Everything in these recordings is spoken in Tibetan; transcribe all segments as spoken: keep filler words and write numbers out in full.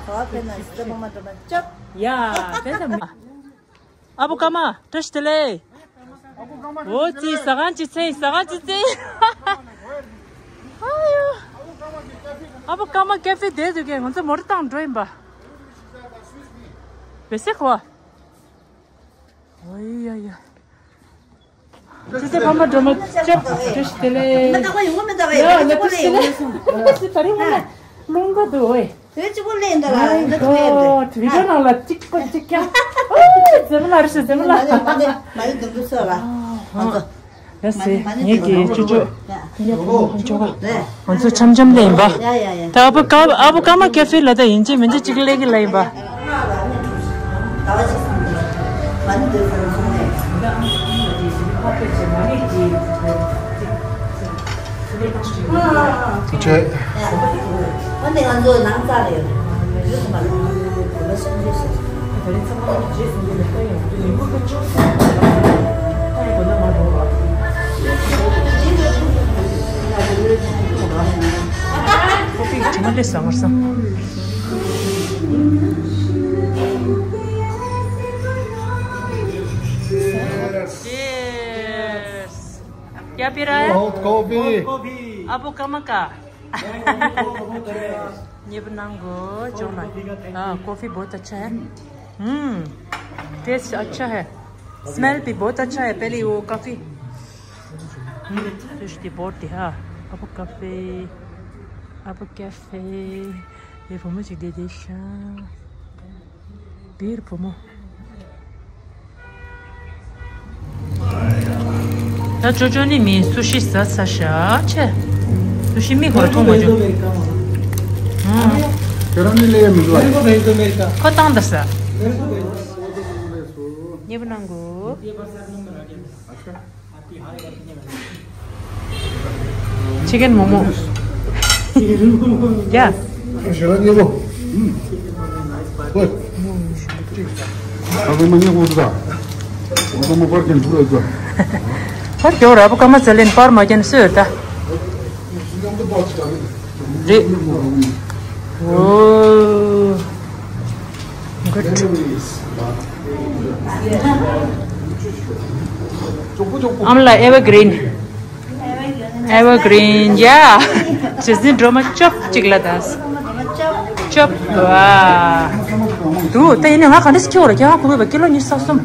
ཨ་བོ་ཀ་མ་བཀྲ་ཤིས་བདེ་ལེགས། འོ་ཙི་ཟ་ཁང་ཅིག་ཚེ་ཟ་ཁང་ཅིག་ཚེ། ཨ་ཡོ། ཨ་བོ་ཀ་མ་ཀེ་ཧྥེ་བསྡད་འདུག་གས། ང་ཚོ་མོ་ཊ་བཏང་འགྲོ་ཡིན་པ། བེ་སེ་ཁོ། ཨོ་ཡ་ཡ། ཙི་ཙི་ཕ་མ་སྒྲོལ་མ་ལྕགས་བཀྲ་ཤིས་བདེ་ལེགས། མི་ལྟ་བ་ཡོང་བ་མི་ལྟ་བ་ཡོང་བ་ལྕགས་པོ་ལེན་ཡོང་བ་སོང་། ཙི་ཙི་ད་རིང་ང་ལ་རླུང་ག་འདུག་ཨོ་ཡ། དེ་གཅིག་པོ་ལེན་འདུག་ལ་ཡོང་ག་འདུག་ཨེ་འདུག་ཨོ་བི་ཌི་ཡོ་ནང་ལ་གཅིག་པ་གཅིག་རྐྱང་། ཨོ་རྗེས་མ་ལ་རེ་ཞིག་རྗེས་མ་ལ། མ་ཡི་མ་ཡི་དུམ་བུ་སོ་ལ་ང་ཚོ། ལགས་སེ། ངེད་ཀྱི་ཅོ་ཅོ། ཅོ་ག་ང་ཚོ་འཆམ་འཆམ་ལས་ཡིན་པ། ད་ཨ་བོ་ཀ་ཨ་བོ་ཀ་མ་ཀེ་ཧྥེ་ལ་ད་ཡིན་གཅིག་མིན་གཅིག་གཅིག་ལས་ཀྱི་ལ་ཡིན་པ། ཐུགས་རྗེ་ཆེ། འོན་ཏེ་ང་ཚོ་ནང་རྩ་ལ་ཡོད། ཁོ་པིག་དྲི་མ་ལས་བཟང་བར་བཟང་། Cheers. क्या पी रहा है? Hot coffee. Hot coffee. आपको कम का? मैंने आपको बहुत है। ये बनाऊंगा जो ना। हाँ, कॉफी बहुत अच्छा है। हम्म, टेस्ट अच्छा है। स्मेल भी बहुत अच्छा है। पहले वो कॉफी। हम्म, टेस्टी बहुत है। हाँ, अब कॉफी, अब कैफे। ये वो मुझे दे दे शा। बीर भूमो। ད་ཅོ་ཅོ་ནི་མི་སུ་ཤི་ཟ་ས་ཤ་ཆེ། སུ་ཤི་མི་ཁོ་ཐོང་མ་ཅོ། ཁྱེད་རང་ནི་ལས་མི་འདུག་ཨ། ཁོ་བཏང་ད་ས། ཉེ་བ་ནང་གོ། Chicken momo. Yeah. ཞེ་ལ་མཉེས་པོ། ཧོꯏ། ཨ་བོ་མ་མཉེས་པོ་འདུག་ད། ཨ་བོ་མ་པར་ཀན་འདུག་ཨ་ཙོ། པར་ཀྱོ་ར་པོ་ཀ་མ་ཙ་ལེན་པར་མ་ཀན་སོས་ད། རེད། ཨོ། Good. ཨམ་ལ་evergreen. Evergreen, yeah. ཇི་སྲིད་སྒྲོལ་མ་ཅོབ་ཅིག་ལ་དང་། ཅོབ་བ། དུ་ད་ཡིན་ནའི་ང་ག་འདྲ་ཞིག་ཁྱེར་བ་ར་ཁྱེད་ང་ཁོ་བོས་པ་ཀི་ལོ་ཉི་ཤུ་རྩ་གསུམ།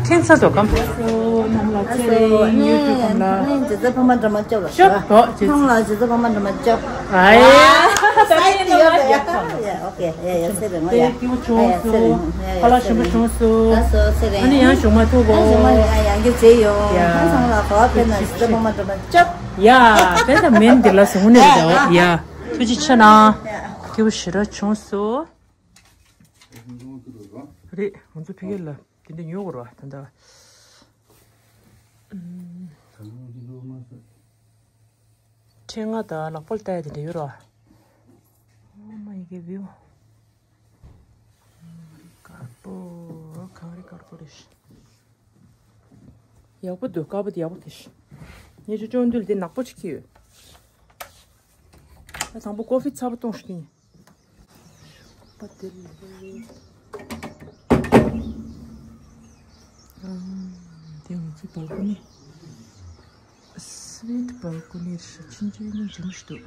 ཁེངས་ས་ཚོ་གམ། ཨ་སོ་ནམ་ལ་ཚེ་རིང་ཡུལ་གྲུ་གམ་ལ། ཇི་ཙི་ཕ་མ་འདྲ་མ་ཅོབ་ལ། ཅོབ་གོ་ཇི་ཙི། ལ་ཇི་ཙི་ཕ་མ་འདྲ་མ་ཅོབ། ཨ་ཡ། ད་ཡིན་ནའི་ང་ཡག་གམ། ཡ་ཨོ་ཁེ་ཡ་ཡ་ཚེ་རིང་ཡ། དེ་སྐྱིད་པོ་བྱུང་སོང་། ཡ་ཡ་ཚེ་རིང་། ཡ་ཡ་ཁ་ལག་ཞིམ་པོ་བྱུང་སོང་། ད་སོ་ཚེ་རིང་། ཨ་ནི་ཡང་བཞུགས་མ་ཐུབ་གོ་ཡ་ཡང་གི་རྗེས་ཡོང་། ཡ་ཁ་སང་ལ་ག་བ་ཕེབས་ན་ཇི་ཙི་ཕ་མ་འདྲ་མ་ཅོབ། ཡ། དེ་ད་མེན་འདི་ལ་སོང་ནས་རེད་ཡ། ཐུགས་རྗེ་ཆེ་གནང་། སྐྱིད་པོ་ཞེ་དྲག་བྱུང་སོང་། རེད། ང་ཚོ་ཕ་གི་ལ་དེ་འདྲ་ཉོ་དགོས་རེད་བ་ད་ལྟ། ཨུམ། ཕྲེང་ང་དང་ལག་པ་ལ་བལྟ་ཡ་དེ་འདྲ་ཡོད་རེད་བ། Oh my god view. དཀར་པོ། གངས་རི་དཀར་པོ་རེད། ཡག་པོ་འདུག་དཀར་པོ་དེ་ཡག་པོ་དེ་ཤི། ངས་ཅོ་ཅོ་འདུལ་དེ་ནག་པོ་ཅིག་ཁྱེར་ཡོད། ད་དང་པོ་ཀོ་ཧྥི་ཚ་པོ་གཏོང་ཤི་ཡིན། པ་དེ་ལ། དེ་ང་ཚོའི་སྦལ་ཀོ་ནི། སི་ཝིཊ་སྦལ་ཀོ་ནི་རེད་ཤག་ཆུང་ཆུང་ནི་འཇིམ་ཞིག་འདུག་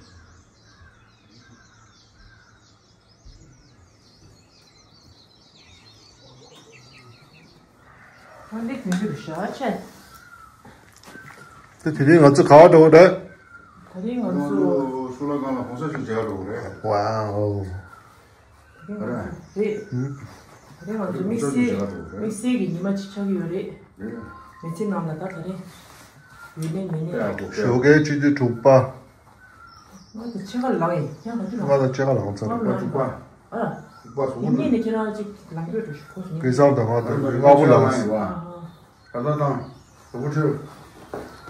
ཨ་འདི་གྱོན་རྒྱུ་རེད་ཤག་ཆེ། དེ་དེ་རིང་ང་ཚོ་ག་པར་འགྲོ་གི་རེད། དེ་རིང་ང་ཚོ་ང་ཚོ་ཤོ་ལོ་ཀ་ལ་གོང་ས་མཆོག་མཇལ་འགྲོ་གི་རེད། ཝའོ། དེ་རིང་ང་ཚོ་རེད། དེ་རིང་ང་ཚོ་དམིགས་བསལ་དམིགས་བསལ་གྱི་ཉི་མ་གཅིག་ཆགས་ཀྱི་ཡོད་རེད། མི་ཚེ་ནང་ལ་ད་དེ་རིང་ཡོད་ནའི་མེད་ནའི། ཞོགས་ཀའི་ཆུ་ཚོད་དྲུག་པ། ང་དང་ཕྱེད་ཀ་ལངས་ཡིན། ཡང་ག་དུས་ལངས། ང་དང་ཕྱེད་ཀ་ལངས་ཚར། ང་དྲུག་པ། ཨ། དྲུག་པ་བཟོ་གི་འདུག་ཉིན་ནས་ཁྱེད་རང་ཅིག་ལངས་ཡོད་འགྲོ་ཞུ་གོ་སོང་། སྐལ་བཟང་དང་ང་དང་ལྔ་པོ་ལངས་ཡིན་པ། ཨ། ད་ལྟ་དང་། དང་པོ་ཁྲོད།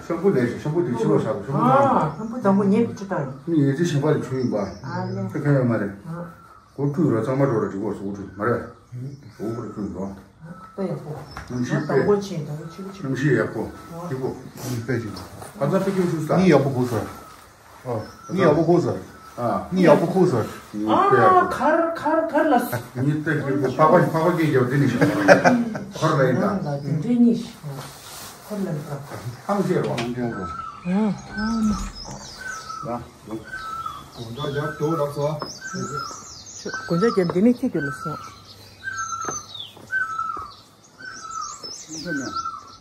ཤམ་བུ་ལས་ཤམ་བུ་དེ་ཕྱི་ལོགས་བཞག་ཤམ་བུ་ཨ། ནང་ཤམ་བུ་དང་པོ་ཉལ་གི་ཁྲིད་དང་། ངས་ཉལ་ཚེ་ཞིང་པ་ལས་བྱུང་ཡིན་པ། ཨ་ལེ། ཁྱོད་ཁ་ཡོད་མ་རེད། ཨ། གོ་ཁྲུས་ར་གཙང་མ་འགྲོ་ར་འགྲིག་གོ་གཟུགས་ཁྲུས་མ་རེད། གཟུགས་ཁྲུས་ཁྲུས་འགྲོ། ད་ཡག་པོ། སྣུམ་ཤེས་ད་དང་པོ་ཆེ་ད་པོ་ཆེ་པོ་ཆེ། སྣུམ་ཤེས་ཡག་པོ། སྐྱིད་པོ། སྣུམ་དཔེ་ཅིག་ཁ་ཚ་དཔེ་སྐྱིད་ཤུགས་ས། གཉིད་ཡག་པོ་ཁུག་ས། ཨ། གཉིད་ཡག་པོ་ཁུག་ས། ཨ། མི་ཡག་པོ་ཁུག་སོང་། ཨ། ཁར་ཁར་ཁར་ལ། མི་ལྟ་གི་ཕག་པ་ཕག་པ་སྐད་རྒྱབ་དེ་ནི་ཤོག་ཁར་ལ་ཡིན་ད། ལ་དེ་འདྲའི་གཉིས་ཤིག་ཁར་ལ་ཡིན་ད། ཨང་ཤེས་རོགས། ཨང་ཤེས་རོགས། ཨ། ཨ་མ། ལ། དགོང་དག་རྒྱབ་དོ་ལགས་སོ། དགོང་དག་རྒྱབ་འདི་ནས་ཁྱི་རྒྱུ་ལ་སོང་།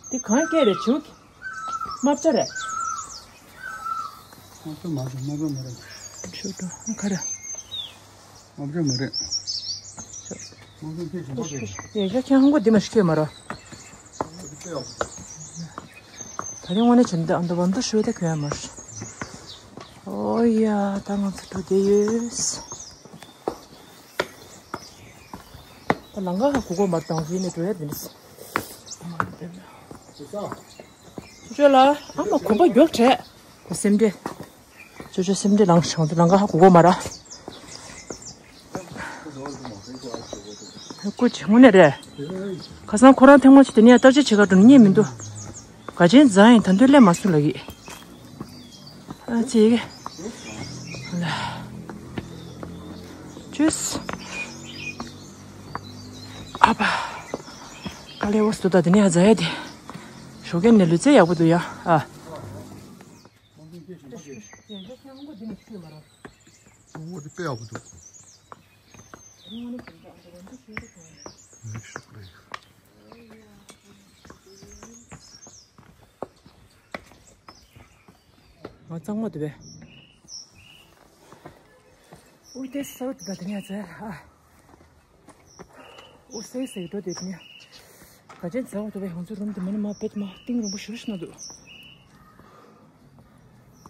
འདི་གང་སྐད་རེད་བྱུག་རྨ་བྱ་རེད། རྨ་བྱ་མ་རེད། རྨ་བྱ་མ་རེད། ཆུ་འགྲོ་ཁ་ར། རྨ་བྱ་མ་རེད། རྨ་བྱ་ཁྱེད་ཀྱི་མ་རེད། ཡ་ཡ་ཁྱེད་ཧང་གོ་འདི་མ་ཤི་ཁྱོད་མ་ར། ད་རིང་དངོས་གནས་བྱུང་འདི་ཨ་མདོ་བ་མདོ་ཤོད་ད་ཁྱོད་ཡ་མ་ར། ཨོ་ཡ་ད་ང་ཚོ་འགྲོ་བསྡད་ཡོད། ད་ལང་ཀ་ཧ་གོ་གོ་མར་དང་བི་ནས་འགྲོ་ཡ་དེ་ནས། ཅོ་ཅོ་ལ་ཨ་མ་གོམ་པ་མགྱོགས་བྲལ། ཁོ་སེམས་ཁྲལ། ཅོ་ཅོ་སེམས་ཁྲལ་ལངས་བྱུང་དུ་ལང་ཀ་ཧ་གོ་གོ་མ་ར། ཀུ་ཅི་དངོས་གནས་རེད། ཁ་སང་ཁོ་རང་ཐེངས་མ་གཅིག་དེ་ནས་བརྟག་དཔྱད་བྱེད་ག་འགྲོ་ནས་རྙེད་མི་འདུག་ག་ཅན་ཛ་ཡིན་ད་འདོད་སླེབས་མ་སོང་ལ་ཡིད། ཨ་ཙི། ཅུས། ཨ་ཕ། དཀའ་ལས་འོ་སུ་ད་དེ་ནས་ཨ་ཛ་ཡ་དེ། ཞོགས་ཀས་ནས་ལུས་རྩལ་ཡག་པོ་འདུག་ཡ་ཨ། ཨོ་དེ་དཔེ་ཡག་པོ་འདུག་ང་གཙང་མ་འདུག་པས། ཨུ་དེ་སའུ་ཏི་ད་དེ་ནས་ཟེར་ཨ། ཨུ་སའི་སའི་འགྲོ་དེ་དེ་ནས། ག་ཅན་ཟེར་བ་འདུག་པས་ང་ཚོ་རུམ་དེ་མ་ནི་མ་བེད་མ་གཏིང་རིང་པོ་ཞུ་ཞུ་ན་འདུག་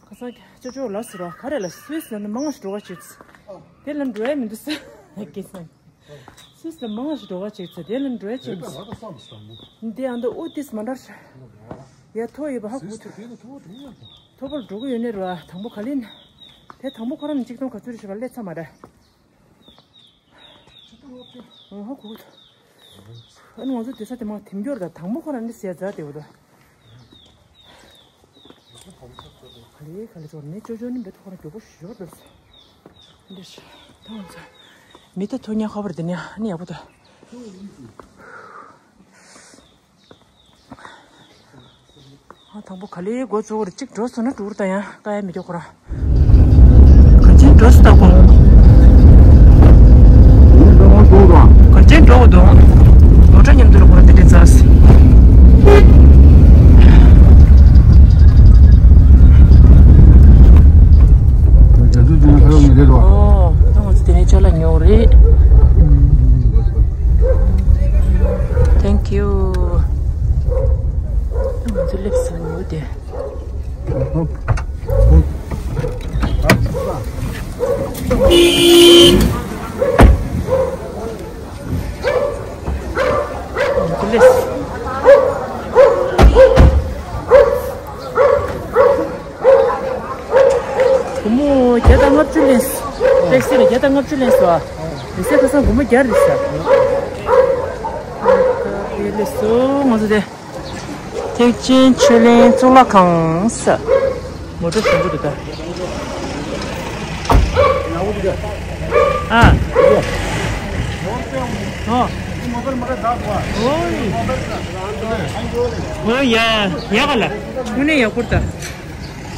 ཁ་སང་ཅོ་ཅོ་ལ་ཟེར་བ་ག་རེ་ལ་སུད་སི་ལ་ནི་མང་ཞིག་འགྲོ་བ་བྱེད། དེ་ལ་འགྲོ་ཡ་མི་འདུག་ཟེར་སྐད་སང་། སུད་སི་ལ་མང་ཞིག་འགྲོ་བ་བྱེད་ཚེ་དེ་ལ་འགྲོ་ཡ་བྱེད་མི་འདུག་འདི་ཨ་འདི་ཨུ་ཏིས་མ་འདྲ་ཤ། ཡ་ཐོ་ཡོད་པ་ཧ་གོ་ཐོ་པོར་འགྲོ་གི་ཡོད་ནི་ར་དང་པོ་ག་ལེན། དེ་དང་པོ་ཁོ་རང་གཅིག་སྟོང་ག་ཚོད་རེ་ཞིག་ལ་སླེབས་ཚར་མ་རེད། ཨོ་ཧ་གོ་གོ་ཐོ། ཨ་ནི་ང་ཚོ་དེ་ས་དེ་མ་དེམ་འགྱོར་དང་དང་པོ་ཁོ་རང་ནི་ཟས་རྫ་དེ་བོ་དང་། ག་ལེ་ག་ལེ་ཚོར་ནས་ཅོ་ཅོ་ནི་འབད་ཐོག་ན་མགྱོགས་པོ་ཞུ་བ་འདུག་འདི་ཐང་ཚ། མི་ད་ཐོ་ཉ་ཁ་བར་དེ་ནི་ཨ་ནི་ཡག་པོ་ད། ཨ་དང་པོ་ག་ལེ་འགོ་གཙོ་བོར་གཅིག་འགྲོ་སོང་ན་འགྲོ་ད་ཡང་ཀ་ཡ་མི་འགྱོ་ཁོ་ར། ག་ཅན་འགྲོ་སོང་ད་གོ། ག་ཅན་འགྲོ་གོ་དོ། ལོ་གྲྭ་མཉམ་དུ་ལ་ཁོ་ར་དེ་འདྲ་ཚར་སོང་། ཨོ། ད་ང་ཚོ་དེ་ནས་ཅ་ལག་ཉོ་རེད། Thank you། ང་ཚོ་སླེབས་སོང་ཉོ་དེ། སྒོར་མོ་བརྒྱ་དང་ལྔ་བཅུ་ལེན་སོང་། ཊེག་སི་ལ་བརྒྱ་དང་ལྔ་བཅུ་ལེན་སོང་། ཨ་ཟེར་ཁ་སང་སྒོར་མོ་བརྒྱ་རེད་ཟེར། དེ་ལས་སོ་ང་ཚོ་དེ། ཐེག་ཆེན་ཆོས་གླིང་གཙུག་ལག་ཁང་ཟེར། མོ་ཊ་བྱུང་གི་འདུག་ད། ཨ། ཨོ། ཨོ་ཡ། ཡག་ག་ལ། དངོས་གནས་ཡག་པོ་རེད་ད།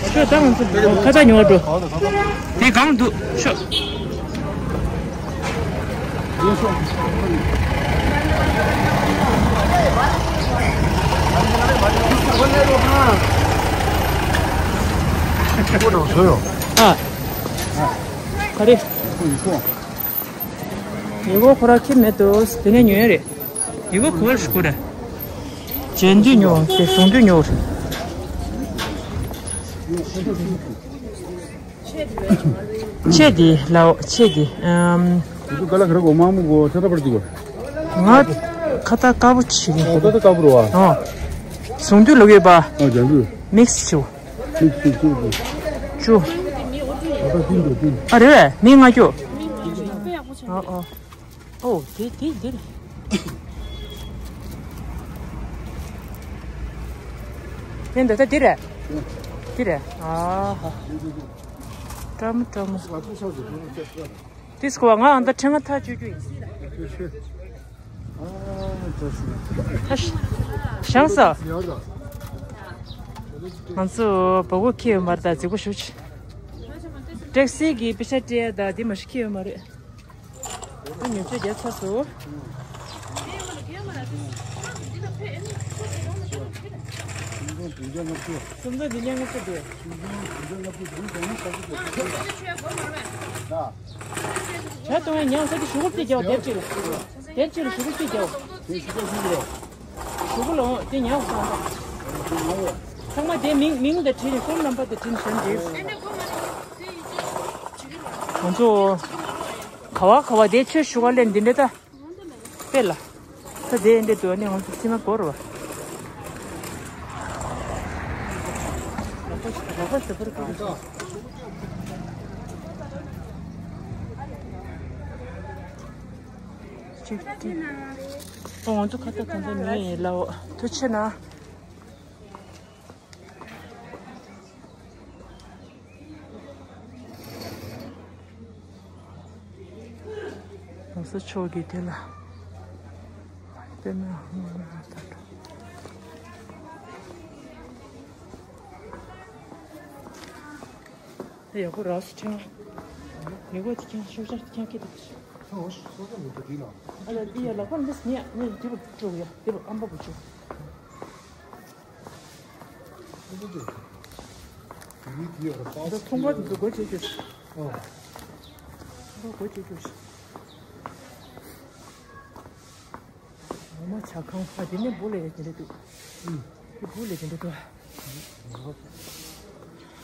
ཁྱོད་ད་ང་ཚོ་ཁ་ཚ་ཉོ་འགྲོ། དེ་གང་འདུག་ཤོག་ཨ། ག་རེ། ཉེ་བོ་ཁོ་ར་ཁྱིམ་མེད་དོ། དེ་ནས་ཉོས་རེད། ཉེ་བོ་ཁོ་ར་ཤི་ཁོ་ར། བྱེད་འདི་ཉོ་དེ་བཟུང་འདི་ཉོ། ཆེ་དེ་ལའོ་ཆེ་དེ་ཨམ། དེ་ཚོ་ག་ལ་ག་ར་གོ་མ་མོ་གོ་ཆ་ད་པར་དུ་གོ། ང་ཁ་ད་དཀར་པོ་ཆེ་གི། ཨོ་ད་ད་དཀར་པོ་རོ་ཨ། ཨོ། བཟུང་འདི་ལོ་གེ་པ། ཨོ་ཇན་དུ། མིག་སི་ཆེ། ཅུ། ཨ་རེ་བས་མི་ལྔ་སྐྱོ། ཨོ་ཨོ། ཨོ་དེ་དེ་དེ་རེད། དེ་འདི་ད་དེ་རེད། དེ་རེད་ཨ་ཧ། ཀྲམ་ཀྲམ། དེ་སྐོར་ང་ཨ་མདའ་ཕྲེང་ང་ཐག་གཅོད་རྒྱུ་ཡིན། ཐ་ཤ་ཤང་ས། ང་ཚོ་བ་གོ་ཁྱེར་ཡོད་མ་རེད། ད་རྫིག་པོ་ཞུ་ཆེ། ཊེག་སི་གི་པེ་ཤ་སྤྲད་ཡ་ད་དེ་མ་ཤི་ཁྱེར་ཡོད་མ་རེད། ཨ་ཉོ་ཆ་རྒྱག་ཚར་སོང་། སུམ་སྟོང་བདུན་བརྒྱ་ལྔ་བཅུ། སུམ་སྟོང་བདུན་བརྒྱ་ལྔ་བཅུ་འདུག་ཇ་གཏོང་ཡ་ཉག་ས་དེ་ཞུ་གུ་རྩིས་རྒྱག་དེབ་ཅིག་ལ། དེབ་ཅིག་ལ་ཞུ་གུ་རྩིས་རྒྱག་ཞུ་གུ་ལོ་དེ་ཉག་སོང་། ཚང་མ་དེ་མིང་མིང་དང་བྲིས་ནས་ཕོན་ནམ་བར་དང་བྲིས་ནས་གཞན་འདྲེས། ང་ཚོ་ག་བ་ག་བ་དེ་ཆོས་ཞུ་བ་ལས་འདི་འདྲ་ད། དཔེ་ལ། ད་དེ་འདྲ་འདུག་ནི་ང་ཚོ་ཕྱི་མ་འགོར་བ། ཅིག་ཅིག་ཨོ་ང་ཚོ་ཁ་ཏ་ཁ་ཏ་ནི་ལའོ་ཐུ་ཆེ་ན། གོང་ས་མཆོག་གིས་དེ་ལ་དཔེར་ན་ཡག་པོ་རག་སི་ཁྲེང་ལ་ནི་གོ་ཅི་ཁྱང་ཤོག་ཤག་ཅི་ཁྱང་ཁྱེད་དུ་ཁྱོད་སོ་སོ་མི་འདུག་དེ་ལ་ཨ་ལ་འདི་ཡ་ལག་པ་འདི་སྙད་ནི་འདི་བུ་སྤྲོ་ཡ་འདི་བུ་ཨམ་པ་བུ་ཆུ། འདི་ཐུང་པ་འདི་སྒོ་འབྱེད་རྒྱུ་ཞིག་འདི་སྒོ་འབྱེད་རྒྱུ་ཞིག་ངོ་མ་ཇ་ཁང་ཨ་འདི་ནི་སྦུག་ལས་དེ་འདྲ་འདུག་འདི་སྦུག་ལས་དེ་འདྲ་འདུག་ངོ་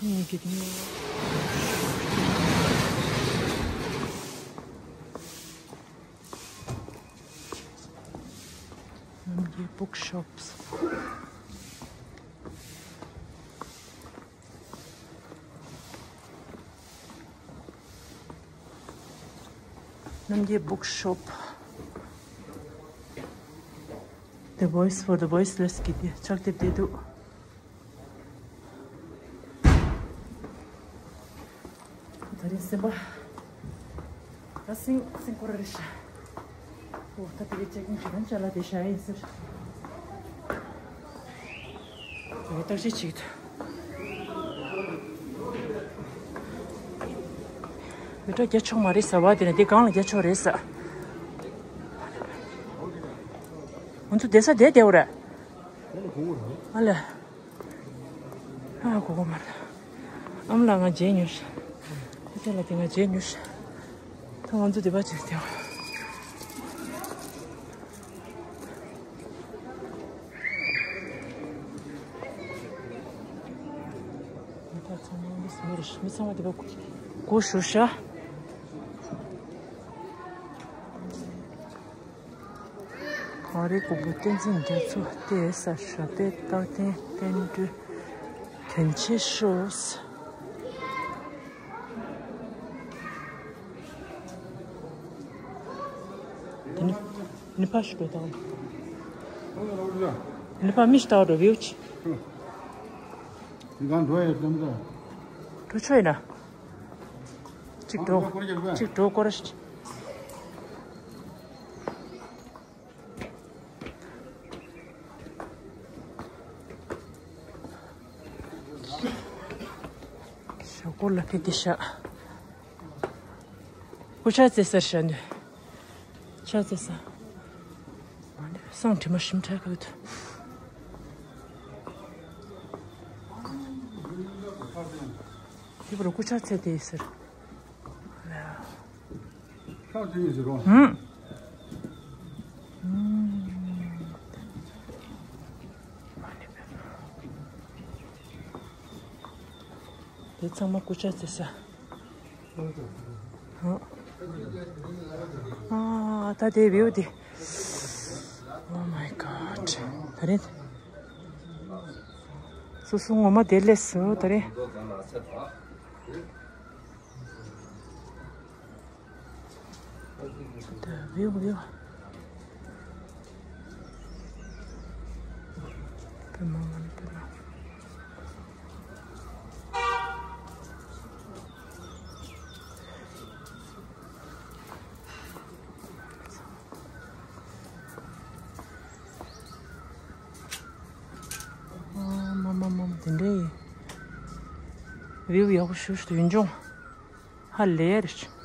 མ་གི་དེ་ནི། Namgay Bookshops. Namgay Bookshop. The Voice for the Voiceless གི་དེ་ཕྱག་དེབ་དེ་འདུག་ད་རེས་སེམས་པ་ད་སིང་སིང་ཀོ་ར་རེ་ཤ། འོ་ད་དེ་རེ་ཅེག་ནི་ཇི་ལན་ཅ་ལ་དེ་ཤ་ཡིན་ཟེར། དེ་བརྟག་དཔྱད་བྱེད་ཀྱི་འདུག་མི་འགྲོ་རྒྱ་ཆོག་མ་རེད་ཟེར་བ་དེ་ནས་དེ་གང་ལ་རྒྱ་ཆོག་རེད་ཟེར། ང་ཚོ་བསྡད་ས་བསྡད་བསྡད་འོ་རེད། ཨ་ལས། ཨ་གོ་གོ་མ་རེད། ཨམ་ལགས་ང་རྗེས་མྱོང་ཤག་ཨ་ཅག་ལགས་དེ་ང་རྗེས་མྱོང་ཤག་ད་ང་ཚོ་བསྡད་པ་ཅིག་བསྡད་འོ། མི་ཚང་མ་འདི་སྨིར་མི་ཚང་མ་འདི་ག་གོ་ཞུ་ཤ། གངས་རིའི་མགོན་པོ་བསྟན་འཛིན་རྒྱ་མཚོ་གཏེར་གསར་ཞབས་པད་རྟགས་བརྟན་བསྟན་འགྲོའི་དོན་ཆེན་ཤོས། དེ་ནི་ནི་ཕ་ཞིག་འགྲོ་དང་། ནི་ཕ་མི་ཞིག་ལྟ་བ་འགྲོ་བའི་ཆེ། འགྲོ་ཆོག་ཡིན་ན། གཅིག་འགྲོ། གཅིག་འགྲོ་སྐོར་ཞིག་ཞོག་ཀོ་ལ་ཕི་ཏི་ཤ། སྐུ་ཕྱག་འཚལ་སར་ཤ་ནི། ཕྱག་འཚལ་ས། སང་དྲི་མ་ཞིམ་ཕྲ་གི་འདུག་དེ་བར་སྐུ་ཕྱག་འཚལ་ཏེ་ཟེར། ཁ་དེ་ཡིན་ཟེར་རོ། ཧུམ། དེ་ཚང་མ་སྐུ་ཕྱག་འཚལ་ས། ཨ། ཨ། ད་དེ་བེའུ་དེ། Oh my God. ད་རེད། སོ་སོ་ངོ་མ་དེ་ལས་སུ་ད་རེད། ད་བེའུ་བེའུ། པེ་མ་མ་ནི་པེ་མ། བིའུ་ཡག་པོ་ཞེ་པོ་ཞིག་འདུག་ཡུལ་ལྗོངས་ཧ་ལས་རེད།